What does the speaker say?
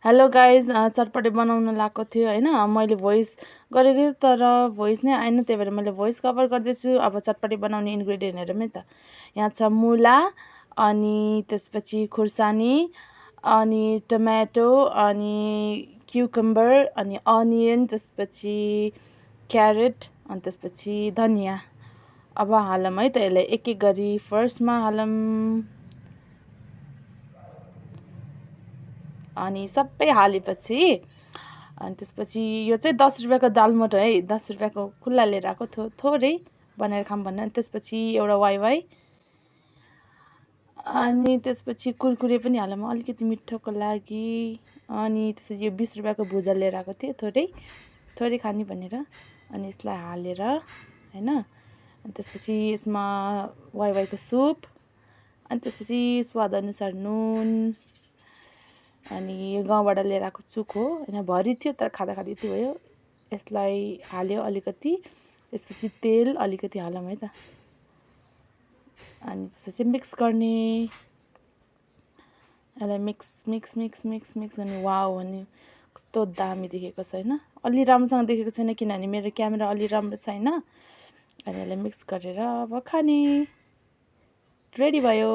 Hello guys, चटपटे बनाउन लगाएको थियो होइन। मैले भोइस गरेको तर भोइस नै आएन, त्यही भएर मैले भोइस कभर गर्दैछु। अब चटपटे बनाउने इन्ग्रेडियन्टहरू नै त यहाँ छ। मुला, अनि त्यसपछि खुर्सानी, अनि टमाटो, अनि क्युकम्बर, अनि अनियन, त्यसपछि क्यारेट, अनि त्यसपछि धनियाँ। अब हालौँ है त यसलाई एक एक गरी। फर्स्टमा हालौँ, अनि सबै हालेपछि अनि त्यसपछि यो चाहिँ 10 रुपियाँको दालमोठो है, 10 रुपियाँको खुल्ला लिएर आएको, थोरै बनाएर खाऊँ भनेर। त्यसपछि एउटा वाइवाई, अनि त्यसपछि कुरकुरे पनि हालौँ अलिकति मिठोको लागि। अनि त्यसपछि यो 20 रुपियाँको भुजा लिएर आएको थिएँ, थोरै खाने भनेर। अनि यसलाई हालेर होइन, अनि त्यसपछि यसमा वाइवाईको सुप, अनि त्यसपछि स्वादअनुसार नुन, अनि यो गाउँबाट लिएर आएको चुक हो होइन, भरि थियो तर खाँदा खाँदा यति भयो। यसलाई हाल्यो अलिकति, त्यसपछि तेल अलिकति हालौँ है त। अनि त्यसपछि मिक्स गर्ने, यसलाई mix mix mix mix mix गर्ने। वाउ भने कस्तो दामी देखेको छ होइन। अलि राम्रोसँग देखेको छैन किनभने मेरो क्यामेरा अलि राम्रो छैन। अनि यसलाई मिक्स गरेर अब खाने रेडी भयो।